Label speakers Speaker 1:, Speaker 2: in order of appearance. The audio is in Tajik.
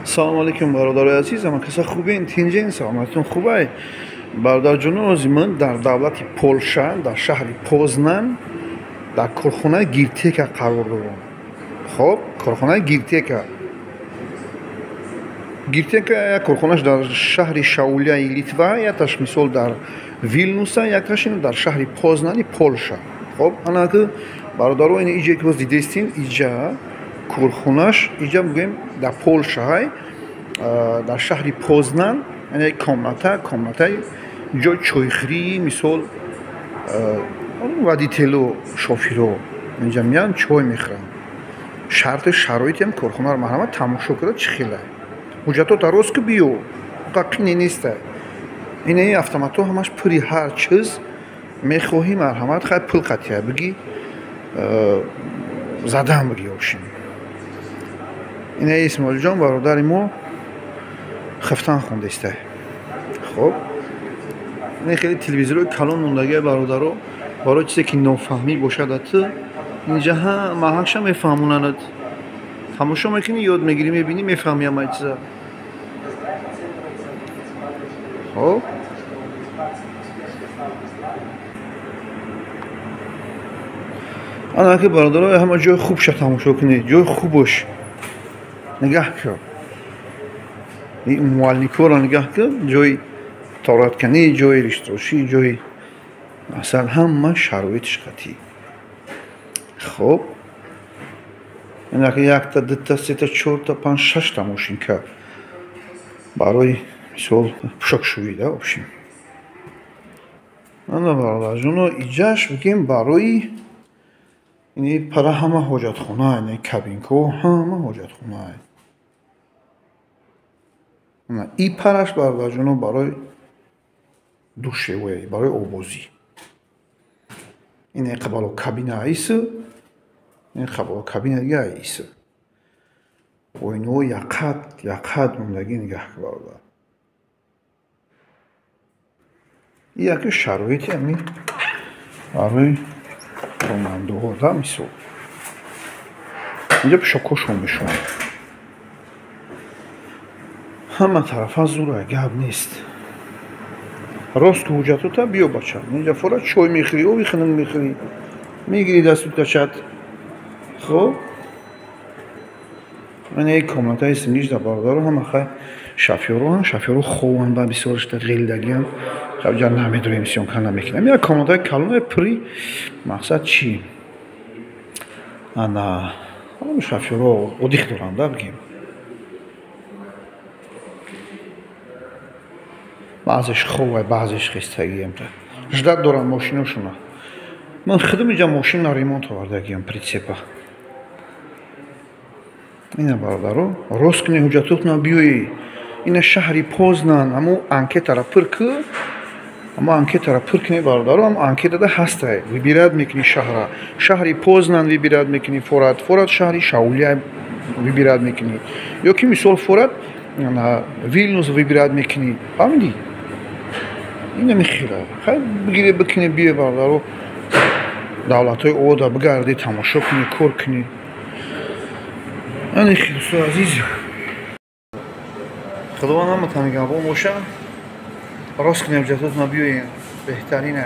Speaker 1: Салому алейкум, бародарои азиз, ама каса хубен, тинҷен, саломатитон хубай. Бародарҷоно, ози ман дар давлати Полша, дар шаҳри Познан, дар корхонаи Гиртека қарор дорам. Хоб, корхонаи Гиртека. Гиртека як корхонаш дар шаҳри Шауляи Литва, якташ мисол дар Вилнуса, якташ дар шаҳри Познани Полша. Хоб, ана ки бародаро, ин иҷа ки боз дидестин, иҷа корхонаш, иҷа мегӯем дар Полша ҳай, дар шаҳри Познан, яъне комнатаи ҷои чойхӯрии, мисол водителу шофиро инҷа меянд, чой мехӯранд. Шарту шароитиам корхонаро марҳамат тамошо карда чӣ хелай. Ҳуҷҷатота рост ки биё, қине нестай. Ин автоматҳо ҳамаш пури ҳар чиз мехоҳӣ, марҳамат, хай пул қатия бигӣ, задан бигӣ ошин. Ина Исмоилҷон бародари мо хифтан хондестай. Хоб, ин хеле телевизорҳои калон мондагия бародаро, барои чизе ки нофаҳмӣ бошад ту инҷа ҳама ҳақша мефаҳмонанд. Тамошо мекунӣ, ёд мегирӣ, мебинӣ, мефаҳмӣ ҳамаи чиза. Хоб, ана ки бародаро, ҳама ҷои хубша тамошо кунед, ҷои хубош нигаҳ кун. Муалликҳоро нигаҳ кун, ҷои торатканӣ, ҷои риштрошӣ, ҷои асал, ҳама шароитиш қатъӣ. Хоб, инаки якта, дута, сета, чорта, панҷ, шашта мошинка барои мисол пӯшокшӯӣ да общем. Ана бародарҷоно, иҷаш бигем барои ини пара ҳама ҳоҷатхона, ини кабинкаҳо ҳама ҳоҷатхона. И параш бародарҷоно барои душевое, барои обозӣ. Ин қабало кабина аис, ин қабало кабина дига аис. Оинаҳо яқат яқат мондагӣ нигаҳ кун бародар. И яке шароити ҳамин барои ронандаҳо да мисол. Инҷа пӯшокҳошон мешаванд. Ҳама тарафа зура, гап нест. Рост ки ҳуҷҷатота биё бача. Инҷа фора чой мехӯрӣ, оби хунук мехӯрӣ, мегирӣ дасту качат. Хоб, ана як комнатаи сингиш да бародаро, ҳама хай шофёроанд, шофёро хованд, ба бисёрашта ғелдагианд. Хай ҷа намедонем, съёмка намекунам. Як комнатаи калоне пури мақсад чӣ? Ана шофёро одих доранд да бигем. Баъзеш ховай, баъзеш хестагиам. Ждат доранд мошиношона. Ман худам инҷа мошинна ремонт овардагиам, прицепа. Ина бародаро, рост кунед ҳуҷҷатотона биёед. Ина шаҳри Познан, ҳамо анкетара пур ку, ҳамо анкетара пур кунед бародаро, ҳамо анкетада ҳастай. Выбирать мекунӣ шаҳра. Шаҳри Познан выбирать мекунӣ, форат, форат шаҳри Шаулия выбирать мекунӣ. Ё ки мисол форат Вилнюс выбирать мекунӣ. Фаҳмидӣ? Ина мехела. Хай бигире бикунӣ биё бародаро, давлатҳои ода бигардӣ, тамошо кунӣ, кор кунӣ. Ани дӯстои азиз, Худованд ҳаматон нигаҳбон боша. Рост кунем ҳуҷҷатотона биёем, беҳтарин.